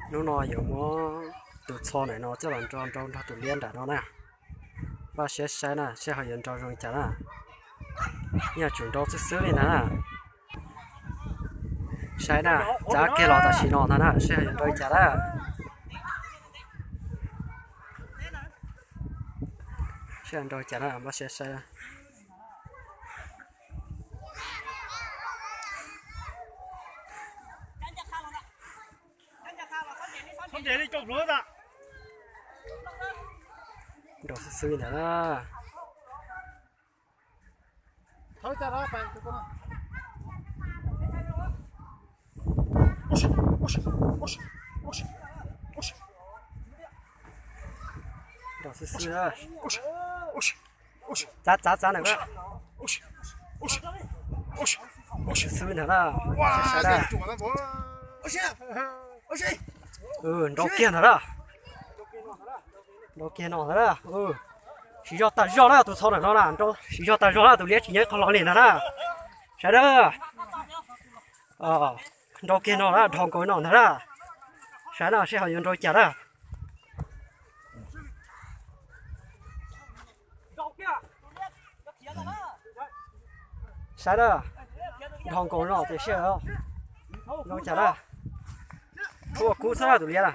Hnub no yuav muab tus txho ntawm no coj los nrau nrau nrog tus liab nram no na. Npaj siab saib na, saib ho yuav nrau zoo li cas na. Yeej yuav tsum nrau xwb xwb li ntag na. Saib na, txav kiag los tam sim no ntag na, saib ho yuav nrau li cas na. Saib nrau li cas na, npaj siab saib. Nrau xwb xwb ntag na. Nrau xwb xwb na. Txav txav txav ntawm na. Xwb ntag na. Saib na. Nrau kiag ntag na. Nrau kiag no ntag na. Siv zog tas zog na, tus txho ntawm no na, siv zog tas zog na, tus liab tsis nyob ib qho los li ntag na. Saib na. Nrau kiag no na, dhau nkaus no ntag na. Saib na, saib ho yuav nrau cas na. Saib na, dhau nkaus no ces saib zoo cas na. Tshuav ua kub xwb na tus liab na.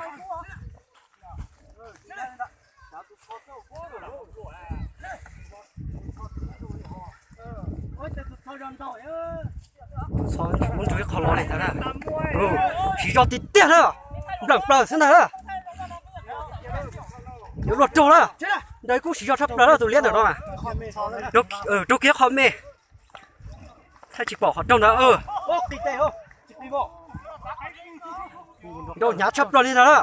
Tus txho muab nrug ib qho los li ntag na. Siv zog tiag tiag na, npleem plaws xwb ntag na. Yuav luag raug na. Nrau ib kub siv zog tshaj plaws na tus liab ntawm no. Raug kiag qhov me. Thaij tsis pom qhov raug ntawd. Nrau hnyav tshaj plaws li ntag na.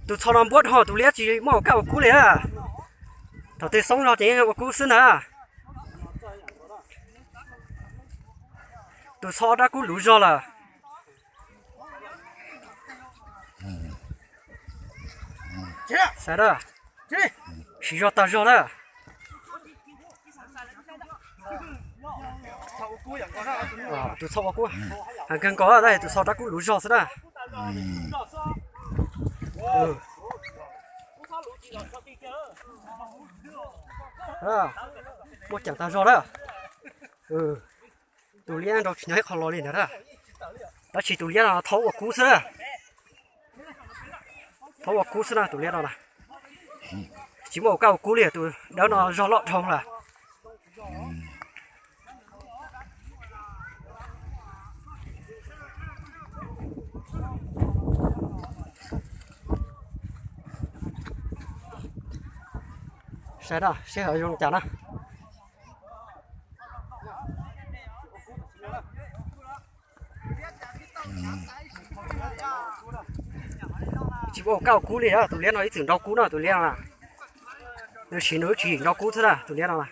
Tus txho no npuab dhau tus liab tsis muaj ua kaj ua kub li na. Thaum twg xoob zog ces yeej ua kub xwb ntag. Tus txho dab kub luv zog lawm. Saib na, siv zog tag zog na. Tus txho ua kub heev kawg nkaus, tab sis tus txho dab kub luv zog xwb na. Muaj ceem tag zog na. Tus liab nrau tsis nyob ib qho los li ntag na. Tab sis tus liab no thaub ua kub xwb na. Thaub ua kub xwb na tus liab no na. Tsis muaj ua kaj ua kub li, tus dawb no zog loj dhau lawm. Saib na, saib ho zoo cas na. Tsis muaj ua kaj ua kub li, tus liab no ib txwm nrau kub no tus liab no. Nws siv nws lub tswv yim nrau kub xwb na tus liab no na.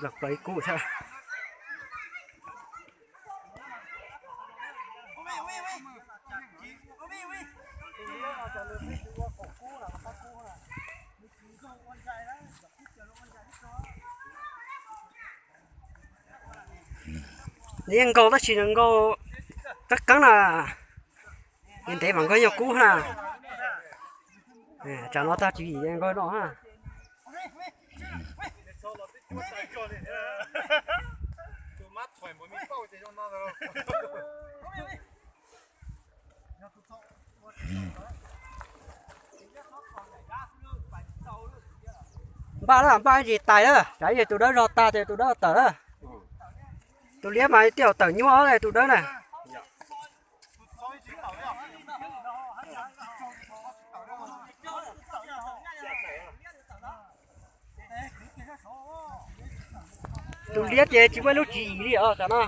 Los plaws ib kub thiab. Nws yeej nkaus tab sis nws nkaus qeeb qeeb na. Ntev ntev mas nkaus nyuag kub na. Tsam no tag tswv yim nkaus no na. Npaj na, npaj ib ntsis tais na, tsam ib ntsis tus dawb zog tag ces tus dawb tawm na. Tus liab mas tij laum tawm nyuaj tus dawb na. Tus liab ces tsis muaj lub tswv yim li os tam no.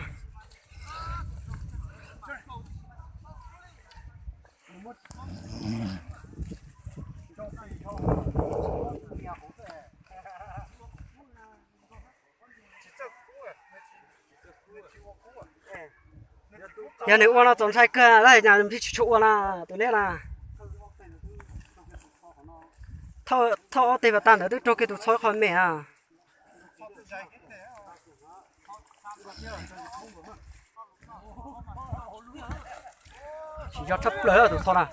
Yog nws ua no txaus ntshai kawg, tab sis nws tsis tshua ua na, tus liab na. Thauj ob teg pas tag ntawd twb raug kiag tus txho qhov me a. Tsis yog tshaj plaws tus txho na.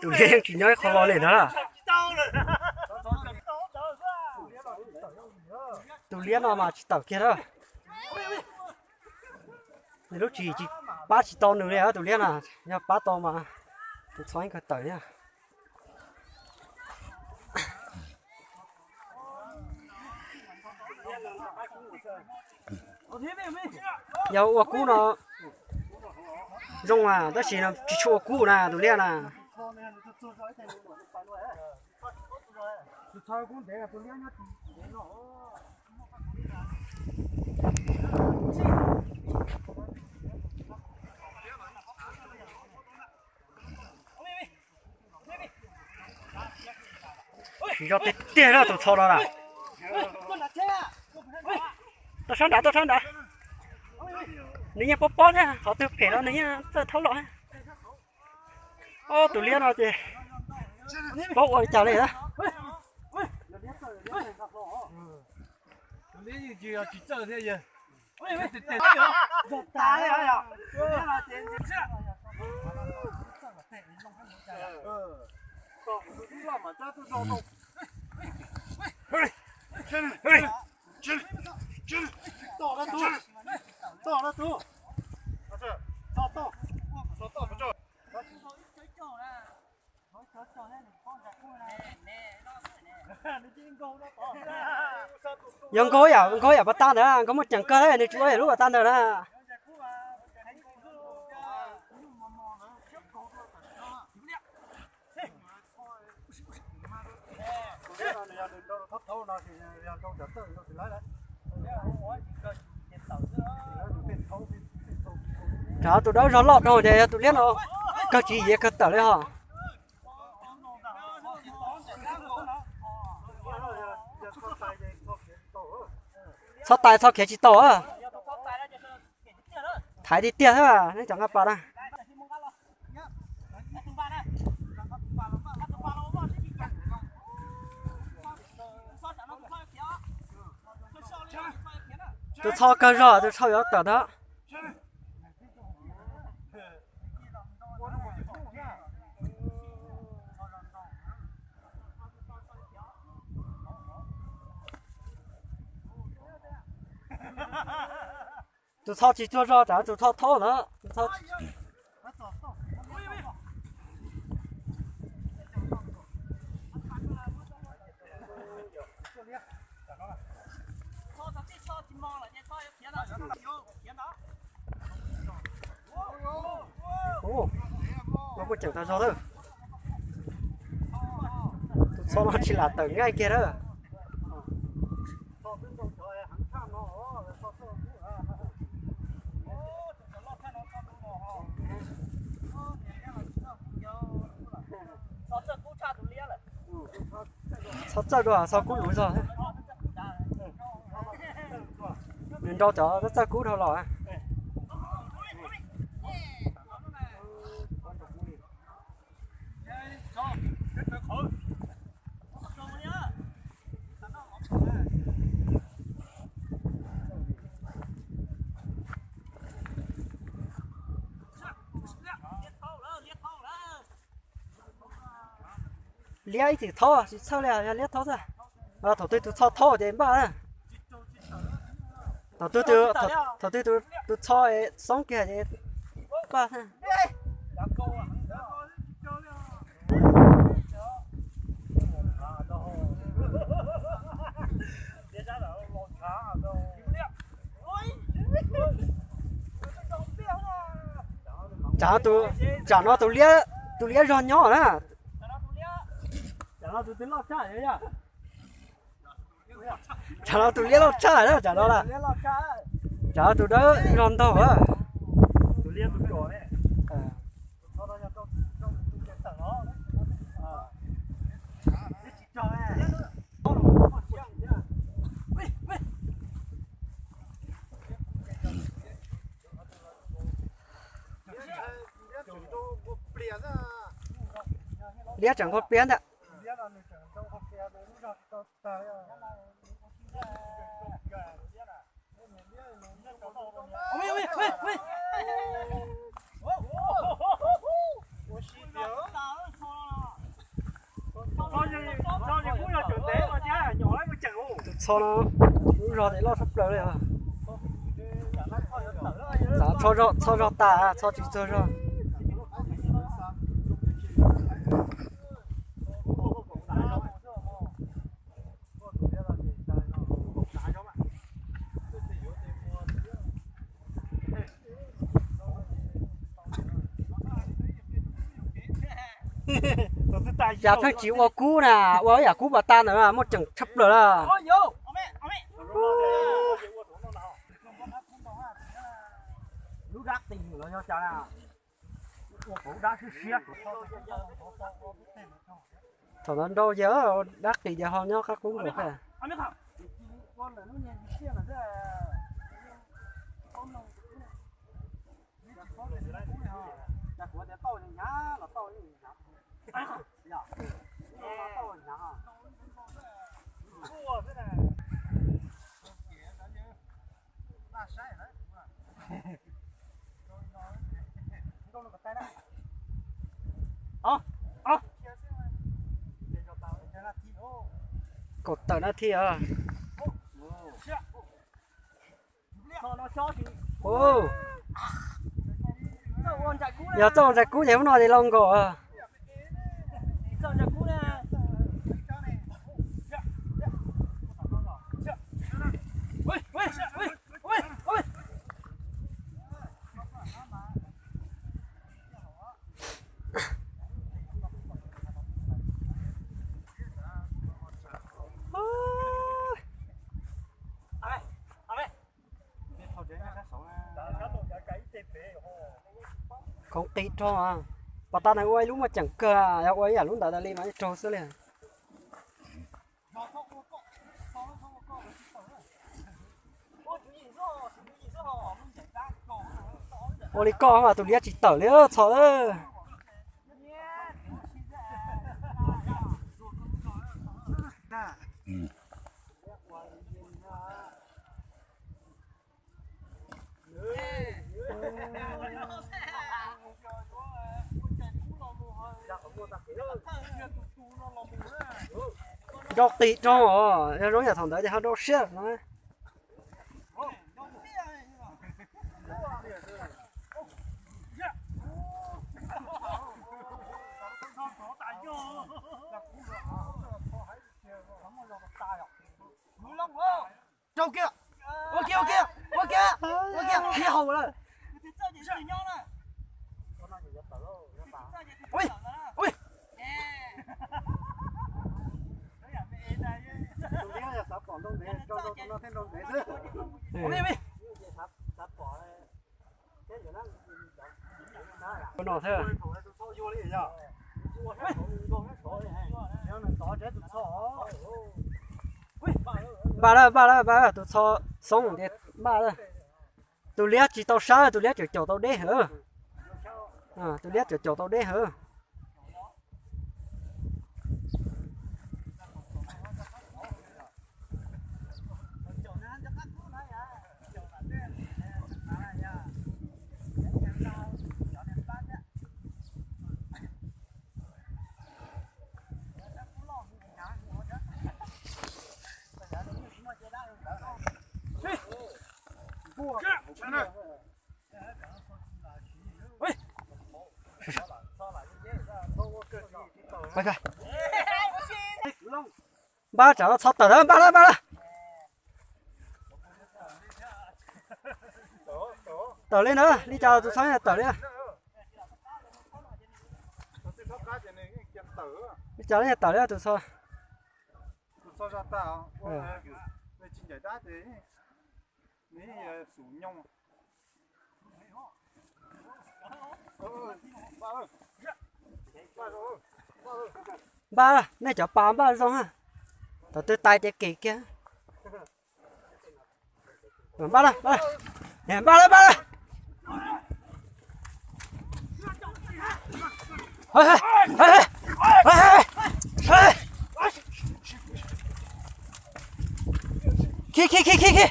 Tus liab yeej tsis nyob ib qho lo li ntag na. Tus liab no mas tsis tawm kiag na. Nws lub tswv yim tsis pab tsis tau nws li tus liab na. Yog pab tau mas tus txho yeej kawg tawm thiab. Yog ua kub no zoo mas tab sis tsis tshua ua kub na tus liab na. Tsis yog tiag tiag tus txho no na. Tuaj sab nrad, tuaj sab nrad. Nws yeej pob pob thiab, qhov twg phem los nws yeej txawj thaub los. Ob, tus liab no ces paub ua li cas li. Yog nkaug yam, nkaug yam pas tag ntawd, nkaug muaj ceem kawg, nws tsis ua yam lub pas tag ntawd na. Tsam tus dawb zog loj dhau ces yog tus liab no kawg tsis yev kawg tawm li hos. Txhob tais txhob khiav tsis tau. Thaiv tiag tiag thiab nej cov nqa pas na. Tus txho kawg zog, tus txho yuav tawm ntag. Tus txho tsis tsaug zog, tsam tus txho thaub ntag. Ua kuj ceem tau zog lawm. Tus txho no tsis lam tawm nqaij kiag lawm. Txhob txawj dua, txhob kub luv zog. Nws nrau cov txawj kub dhau los. Liab ib txwm thaub tsis txhawj li, yog liab thaub xwb. Thaum twg tus txho thaub ces npaj. Thaum twg tus, thaum twg tus txho xoob kiag ces npaj. Tsam, tsam no tus liab, tus liab zog nyob na. Tsam no tus twg loj tshaj yog, tsam no tus liab loj tshaj na, tsam no, tsam no tus dawb zog ntag. Liab tseem nqua piab ntag. Tus txho no lub zog tes loj tshaj plaws li os. Txav txho zog tas, txho tsis txog zog. Cas pheej tsis ua kub na, ua ib yam kub pas tas ntawd muaj ceem tshaj plaws na. Thaum no nrau yawg dab qis ces ho nyob qab qub nkaus thiab. Kaum tawm nab thib os. Yog txoj ua ntsais kub ces hnub no ces laus nkaus. Khoov qis raug, pas tas nees ua ib lub muaj ceem kawg, yog ua ib yam lub ntawd tas li mas yeej raug xwb li. Ua li koj mas tus liab tsis tawm li txho lawm. Nrau qis raug os, yog zoo yam thaum ntawd ces ho nrau siab no. Raug kiag, ua kiag, ua kiag, ua kiag, ua kiag, ib haus lawm. Ui, ui. Tus liab xav pom ntoo ntev, rau rau tus no thiaj ntoo ntev xwb. Tus no thiab. Npaj lawm, npaj lawm, npaj lawm, tus txho xoob ces npaj lawm. Tus liab tsis tau sab, tus liab tseem caum tau deb heev. Tus liab tseem caum tau deb heev. Npaj tsam txho tawm lawm, npaj lawm, npaj lawm. Tawm li na, li cas tus txho tawm li? Li cas li tawm li tus txho? Npaj, nej cov pas npaj zoo, thaum twg tais ces kem kiag. Npaj lawm, npaj lawm, npaj lawm, npaj lawm. Khi khi khi khi khi.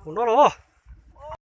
Mus no los.